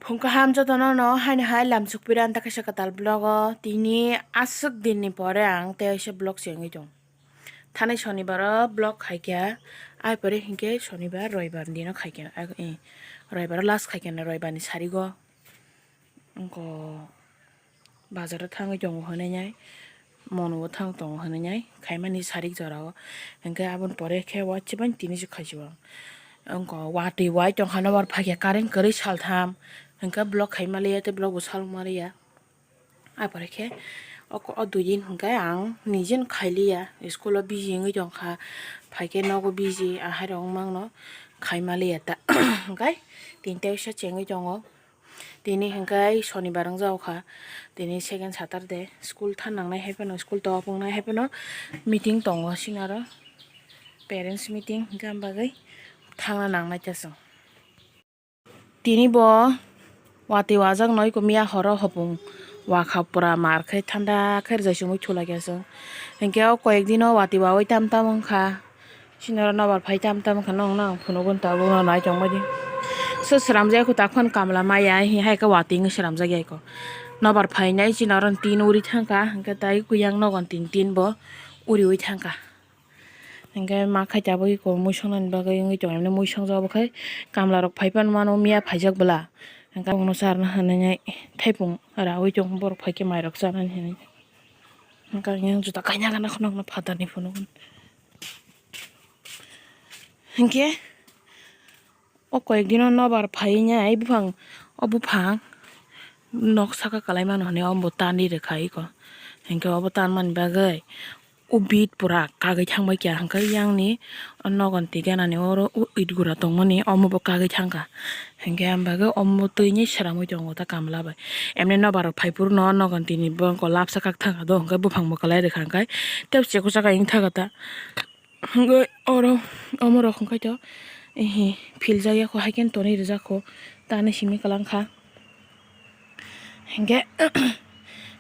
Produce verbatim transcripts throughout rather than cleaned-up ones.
Phung kaham jotono no haino hai lamsuk pira anta kaisa kwtal vlog o. Tini aswk din ni pore ang tei kaisa vlog se wngwi tong. Thanai shonibar o vlog khaikha, ai pore hinkhe shonibar roibar dino khaikha, ai, eh, roibar o last khaikha na roibar ni sarigo. Wngkha bazar o thangwi tongo hinwi nai, mono bo thang tongo hinwi nai, khaimani sarik jora o. Hinkhe aboni pore khe wansukmani tini se khaisio ang. Wngkha watwi wai tongkha, nobar phaikha current kwrwi saltham, hinkhe vlog khaima liya tei vlog bo salma liya. Apore khe o, o dui din hinkhe ang nijeno khailiya, school o busy wngwi tongkha, phaikhe nogo busy, ahairok wngmano khaima liya ta. Hinkhe tini teisa chengwi tongo. Tini hinkhe sonibar wngjago kha, tini second Saturday, school than nangnai hai phano, school topung nai hai phano meeting tongo, sini aro parents meeting, hinkhe am bagwi thangna nangnai ta chwng. Tini bo watwi wajak noi ko miya horo hopung wakha pura mar khai thanda khai rijai chumui thulai kha chwng. Hinkhe o koyek dino watwi wawi tam tam wngkha. Sini oro nobar phai tam tam wngkha, nokno ang phunukgo tabukno nai tongbaidi. Se sramjak kho takhon kamla maya hai khe watwi wngwi sramjak ya kho. Nobar phainai sini oro tin uri thangkha, hinkhe tai kuyang nogon tin tin bo uriui thangkha. Hinkhe ma khaita abo eko muisongnani bagwi wngwi tongo, emni muisongjak obo khai kamlarok phaiphano mano miya phaijak bwla. Hinkhe abono charwna hinwi thaipung raui tongo, borok phaikhe mairok chanani hinwi. Hinkhe ang yang juta kaina gana kheno phatarni phunukgo. Hinkhe o koyek dino nobar phaiwi nai buphang, o buphang nok saka kwlai mano hinwi omo tanwi rwkha eko. Hinkhe obo tanmani bagwi o bit pura kagwi thangbai kha, hinkhe yang ni o nogon twi ganani oro o it gura tongmani omo bo kagwi thangkha. Hinkhe ang bagwi omo twi ni sramwi tongo ta kamla bai. Emni nobar phai phuru no nogon twi ni bo lapsa kak thangkha do, hinkhe buphang bo kwlai rwkha, hinkhe tei cheksa khe wng thangkha ta. Hwnkhe oro omorok hwnkhe to, ehe, philjak ya kho, hai khe tonwi rijak kho, tani simi kwlang kha. Hinkhe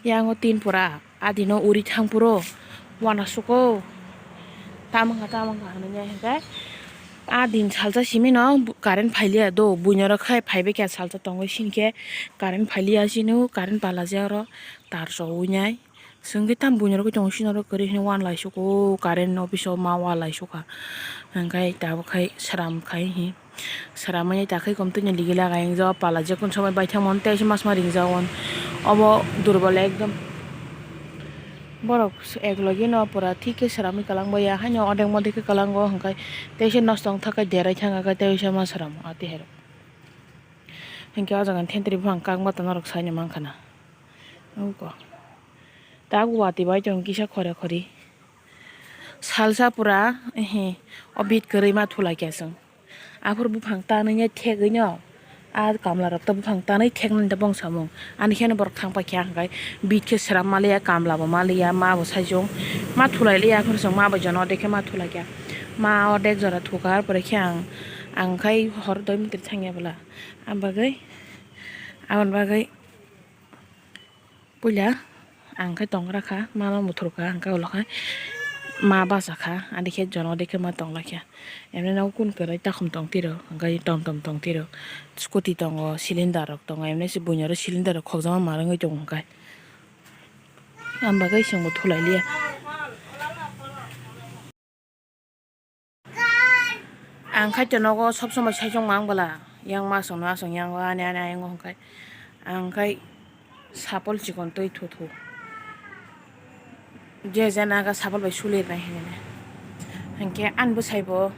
yang o tin pura adino uri thang phuru uanasugo, tamo wngkha, tamo wngkha hinwi hinkhe a din salsa simi no current phailiya do, buino rok khai phaibai kha salsa tongwi sini khe current phailiya sini o current pala je oro tar chowui nai. Chwng khe tamo buino rwgwi tongo, sini oro kwrwi hwnwi uanlaisukgo, current office o ma uanlaisukha. Hinkhe tabuk khai sram khai hi, sramwi takhai kom twino ligi lagai wngjak, pala jekun somoi baithang mano tei se mas ma ringjak on. Obo durbol ekdom. Borok eklogi no pura thik khe sramwi kwlangbai ya, haino odek modek khe kwlango, hinkhe tei se nosto wngthak khe derai thangkha khe tei se ma sramo ati hai rok. Hinkhe o jaga ni thentwrwi buphang kak mata norok saino mankha na. Tabuk watwi bai tongo kisa khore khori. Salsa pura, ehe, o bit kwrwi ma thulai kha chwng. Aphuru buphang tanwi thegwi no, a kamla rok to buphang tanwi theknani to bongsamung. Ani kheno borok thang paikha, hinkhe bit khe sram maliya, kamla bo maliya, ma bo saichung. Ma thulai liya, aphuru chwng ma bai jono dekhe ma thulai kha. Ma o dek jora thukha, ar pore khe ang, ang khai hor doi mantri thangya bwla. Ang bagwi, aboni bagwi puila ang khe tongra kha, mano muthur kha, ang khe ulo khe ma bacha kha, ani khe jono de khe ma tongla khe. Emne no kun kwrwi takhum tong tiro, hwnkhe tom tom tong tiro, scooty tongo, cylinder rok tongo, emne se buino oro cylinder rok khokjagma ma rwngwi tongo hwnkhe. Ang bagwi chwngbo thulai liya. Ang khaito nogo sob somoi saichung mang bwla, yang ma songno asong yang o ani ani ayang o hwnkhe ang khai sapol chikon twi thu thu je je naga sapol bai suli rwnai hinwi hinkhe ani bwsai bo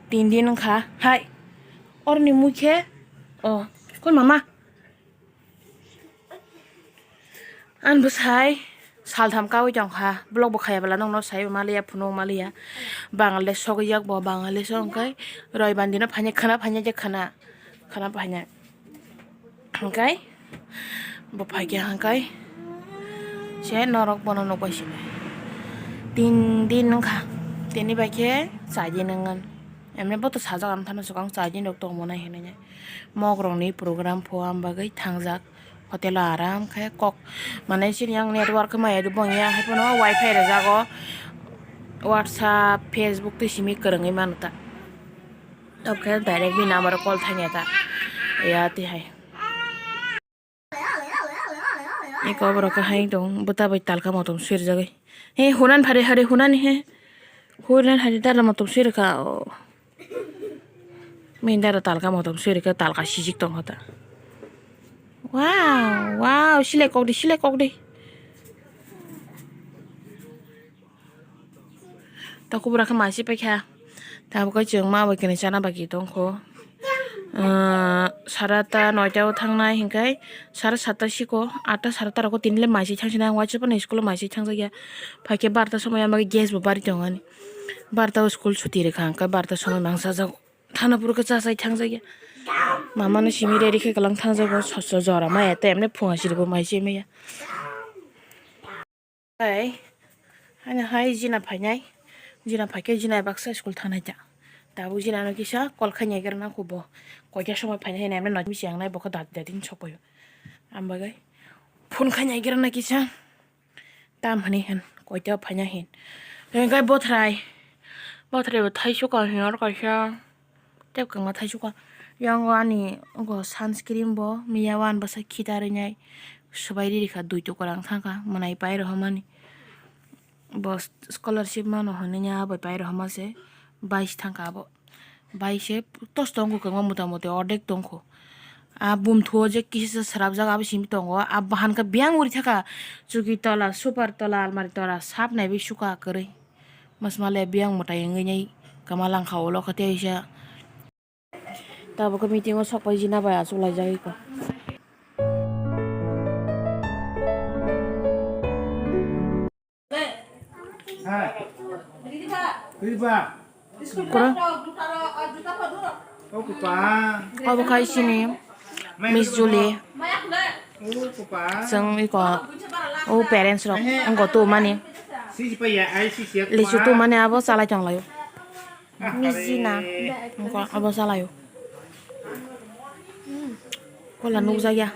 tin din wngkha hai oroni mui khe o koi mama. Ani bwsai saltham kaui tongkha, vlog bo khaiya bwla nokno saiwi maliya, phunuk maliya. Bangladesh sogwi yak bo, Bangladesh o hwnkhe roibani dino phainai, khwna phainai je khwna, khwna phainai. Hwnkhe bo phaikhe hwnkhe se norok bono nukbai sinai. Tin din wngkha, tini bai khe chai din wngkha. Emne bo to sajak ang thano swkang chai din rok tongmani hinwi. Mogrokni program pho ang bagwi thangjak hotel o aram khe kok manwi sini yang network khe maya rwbong ya haiphano wifi rwjago WhatsApp, Facebook twi simi kwrwngwi mano ta. Tobokhe direct bini number o call thangya ta ya twi hai. Eko borok kahai tong bwta bai talka motom swi rijagwi. He hunan phari hari hunani he. Hunan hari dara motom swi rwkha o. Min dara talka motom swi rwkha, talka sijik tong kha ta. Wow, wow, silai kok di, silai kok di. Takhuk bwrwkha masi paikha. Tabukhe chwng ma bai kwnwi chana bagwi tongkho. Sara ta noita o thangnai hinkhai sara satta siko, atta sara ta rogo tinle maisai thangsinai, ang waisa phano school o maisai thangjakya. Phaikhe barta somoi ama gas bo bari tongani. Barta o school chuti rwkha, hwnkhe barta somoi mangsa jago. Thana phuru khe chachai thangjakya. Mama no simi ready khe kwlang thangjago, so, so, jora maya ta emne phunga siribo maisai maya. Hai, haino hai jina phainai, jina phaikhe jina baksa school thanai ta. Tabuk jina no kisa call khainai gra nang kho bo. Koita somoi phainai hinwi emne nai bisi ang nai bo khe dati dati hinwi sokpaio. Ang bagwi phone khainai gra na kisa. Tam hwnwi hwn, koita phaina hin. Hwnkhai bothrai, bothrai bo thaisu ka hwnwi oro kaisa. Tei kwbangma thaisukha. Yang o ani sunscreen bo miya o ani bwsa khitarwi nai swbai riri kha, dui tukra wng thang kha, mwnai pai rohormani. Bo scholarship mano hwnwi abo pai rohorma se bais thang kha abo. Bai se tos tongo kwbangma, mota moti ordek tongkho. A bumthu o je kisa swrapjak abo simi tongo, a bahan khe biyang uri thaka, chuki tola, super tola, almari tola sap naiwi sukha kwrwi. Mas male biyang mwtai wngwi nai kwma langkha ulo khe tei waisa. Tabuk khe meeting o sok pai jina bai achuk laijak iko. Kuro. Obo khai sini Miss Julie. Chwng iko o parents rok wngkha tumani. Lisu tumani abo chalai tonglaio. Miss Jina wngkha abo chalaio. Kola nukjakya.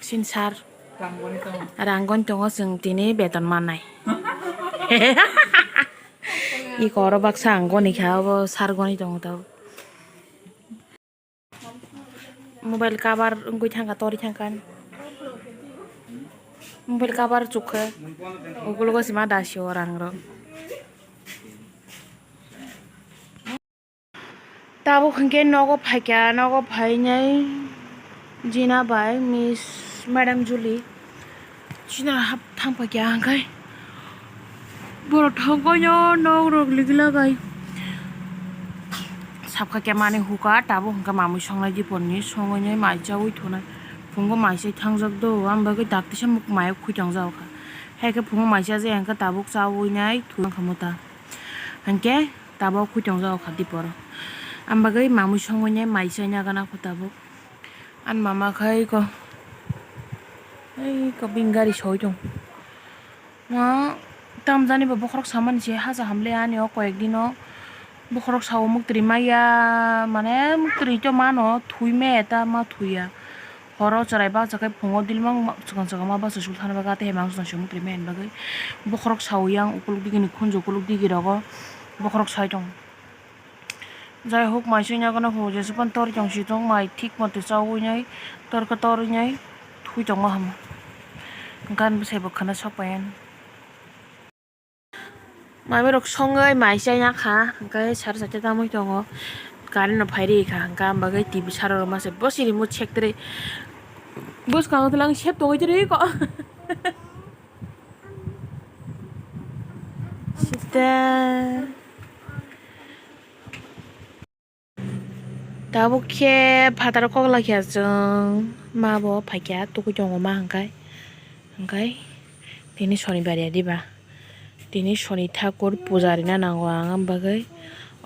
Sinsar. Rang goni tongo chwng tini beton mannai. Iko oro baksa ang goni kha, obo sar goni tongo tabuk. Mobile cover wngwi thangkha, torwi thangkha. Mobile cover chukha. Ukulgo sima dasio rang rok. Tabuk hinkhe nogo phaikha, nogo phainai Jina bai Miss Madam Julie Jina hap thangpaikha, hwnkhai borok thangkhaino nok rok liglagai. Sapkha khe mani hukha, tabuk hinkhe mamui songnai diporni, songwinai mai chaui thunai. Phungo mai se thangjak do, ang bagwi daktisa muk mayo khwi tongjak kha. Hai khe phungo mai chajakya hinkhe tabuk chaui nai thwi wngkha muta. Hinkhe tabuk khwi tongjak kha dipor. Ang bagwi mamui songwinai mai chaina gana kho tabuk. Ani mama khai ko, ei ko bini gari soi tong. Ma tamjani bo bokhorok samani se haja hamle ani o koyek dino bokhorok sao muktri maya, mane muktri to mano thwi maya ta ma thwiya. Horo chwrai baksa khe phungo dilmang swkang swkang ma baksa sul thana bagwi tei hai mangsa se muktri maya bagwi bokhorok sao yang ukuluk digi ni khunju ukuluk digi rogo bokhorok sai tong. Jai hok, mai sui nai gana hwnwi jesa phano tor tong si tong, mai thik mote chaui nai, tor khe torwi nai thwi tongma hamo. Gan bwsai bo khwna sok pai ani. Mai borok songwi mai chai ya kha, hwnkhe sara chaita tamui tongo, current no phai ri kha, hwnkhe ang bagwi T V sara rwma se bo siri mo sek tre. Bwskango tlang sep tongwi tre ko. Sita. Tabuk khe phataro kok lakha chwng ma bo phaikha, tukui tongo ma hwnkhai, hwnkhai tini sonibar ya diba, tini soni thakur puja rina nango ang, am bagwi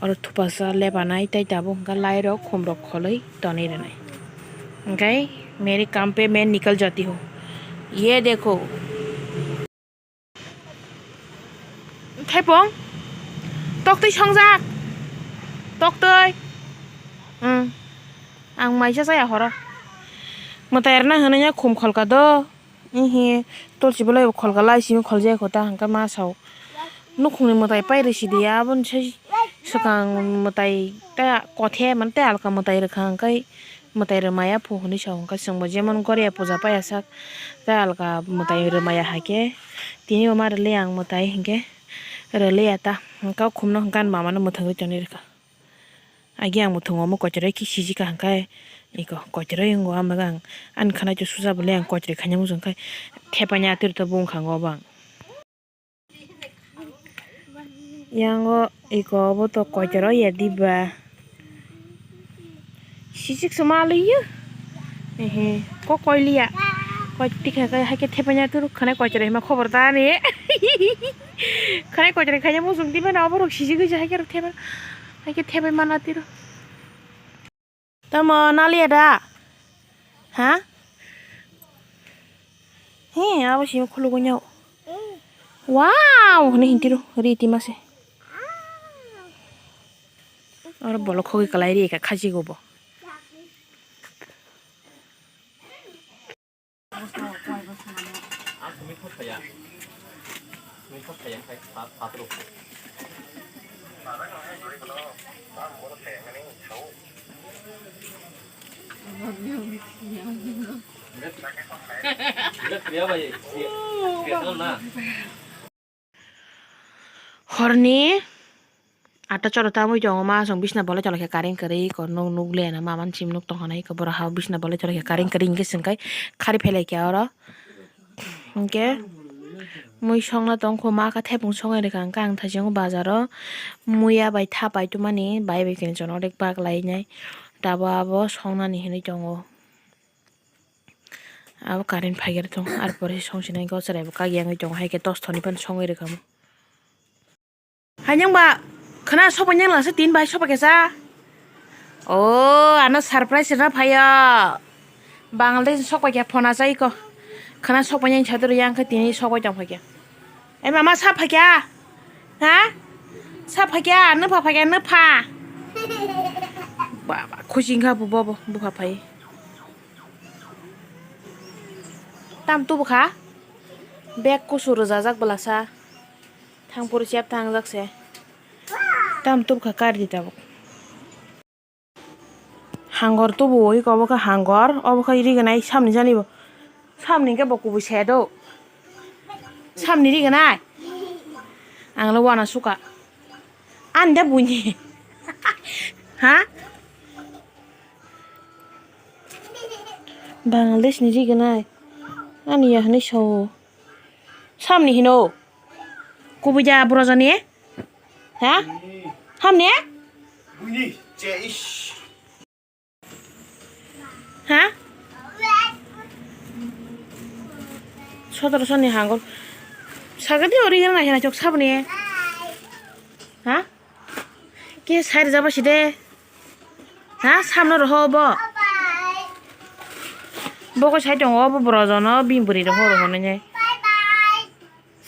oro thupasa lepanai tei tabuk hwnkhai lai rok khum rok kholoi tonwi rwnai, hwnkhai mere kam pe main nikal jati ho, ye dekho. Thaipung, toktwi songjak, toktwi. Ang maisa chaya horo. Mwtai rwna hwnwi ya khum kholka do. Ihi, tolsi bolai bo kholka lai simi kholjai kho ta hwnkhe ma sao. Nukhungni mwtai pai rwsi di ya, aboni sai swkang mwtai ta kothe mane tei alka mwtai rwkha hwnkhe. Mwtai rwmaya phu hwnwi sa hwnkhe chwngbo jemon goria puja paiya sak tei alka mwtai rwmaya hai khe tini bo ma rwliya ang mwtai hinkhe rwliya ta hwnkhe o khumno hwnkhe ani mamano mwthangwi tonwi rwkha. Agi ang mwthwngo omo kochoroi khe sijikha hwnkhe iko kochoroi wngo amaga ang ani khwnaito suja bwlai ang kochoroi khaina muchung khe thepaina atwrwtwi bwkhango obo ang. Yango iko obo to koitoro ya diba. Sijik se ma liya. Ehe, ko koiliya. Koi tikha kai haike thepanya turu khane koitoro hima khobor da ni. Khane koitoro khaye musung diba na oborok sijik se haike theba. Haike thebai mana tiro. Tamo naliya da? Ha? He, abo simi khulugwi nw. Wow, hwnwi hintiro, ri tima se. Oro bolok khogwi kwlai ri kha khajigo bo. Horni atta choro ta mui tongo ma, chwng bisna bolai tolai khe current kwrwi, iko nuk, nuk le na ma, ma, sim nuk tong hwnwi, iko bwrwi ha bisna bolai tolai khe current kwrwi hinkhe chwng khe khari phelai khe oro. Hinkhe mui songna tong kho, ma kha thepung songnai rwkha, hinkhe ang thaichung bazaro muya bai tha pai tongmani bai bai khe chwng onek bak lai nai, tabo abo songnani hinwi tongo. Abo current phai khe thung, ar pore song sinai khe o chwrai bo kak yangwi tongo, hai khe tos thoni phano songwi rwkha mo. Hai nang ba khwna sopai nang lasa tin bai sopai khe cha. O ano surprise rwna phaio. Bangladesh ni sok pai khe phone achai ko. Khwna sok pai yang chador yang khe tini sok pai tong phai khe. Ai mama sa phai khe? Ha? Sa phai khe? Nupha phai khe? Nupha. Baba, khusi wngkha bo, bo, bo, bupha phai. Tam tubu kha? Bag kusu rwjajak bwlasa. Thang phuru chep thangjak se. Tam tubu kha kari di tabuk. Hangor tubu oi, obo khe hangor, obo khe rignai samni jani bo. Samni khe bo kubui se do. Samni rignai. Ang le wana suka. Ani da buini. Ha? Bangladesh ni rignai. Ani ya hwnwi sao. Samni hino. Kubui da borojani. Ha? Hamni? Buini, che ish. Ha? Sotoroso ni hangor. Sagadi original nahi na chok sabni. Ha? Ke sai rwjak ba si de. Ha? Samno roho bo. Bo ko sai tongo bo borojono bini bwrwi roho roho nai.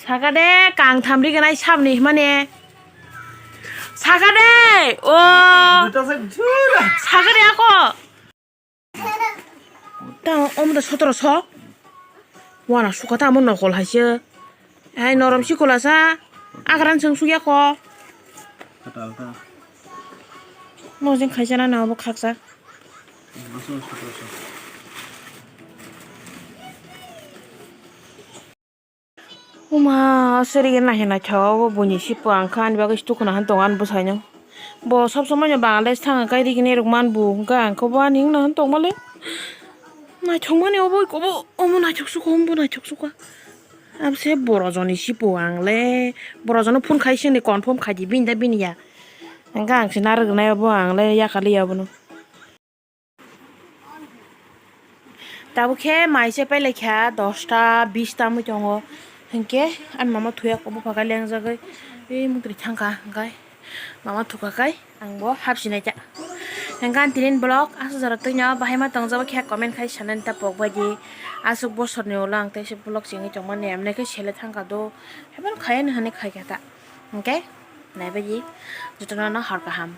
Saka de, kang tham rignai samni himani. Saka de, o. Saka de ako. Ta omo da sotoro so. Wana suka ta amo nokol hai se. Hai norom si kola sa. Agran sung sugya ko. Mojing khaisa na na obo khaksa. Uma, aswrwngwi nahi naithok, obo buini sipo ang kha, ani bagwi stukuna han tongo ani bwsaino. Bo sob somoi no Bangladesh thang kai rignai rok man bu, hwnkhe ang khe bo ani wngna han tongmale. Naithok mani obo ikobo, omo naithok sukha, omo naithok sukha. Abse borojoni sipo ang le, borojoni phone khai sini confirm khai di, bini da bini ya. Hwnkhe ang se narwknai obo, ang le yakaliya obono. Tabuk khe mai se pailai kha dosta bis ta wngwi tongo, hinkhe ani mama thuya khe bupha kai lengjagwi ei muktrwi thangkha, hinkhe mama thukha kai ang bo hapsinai ta. Hinkhe ani tinin vlog aswk jora twino bahai ma tongjak khe comment khai sanani ta pok bai di. Aswk bosorni ulo ang teisa vlog chengwi tongmani, emne khe sele thangkha do, haiphano khayani hwnwi khaikha ta. Hinkhe naibaidi jotono no hor kaham.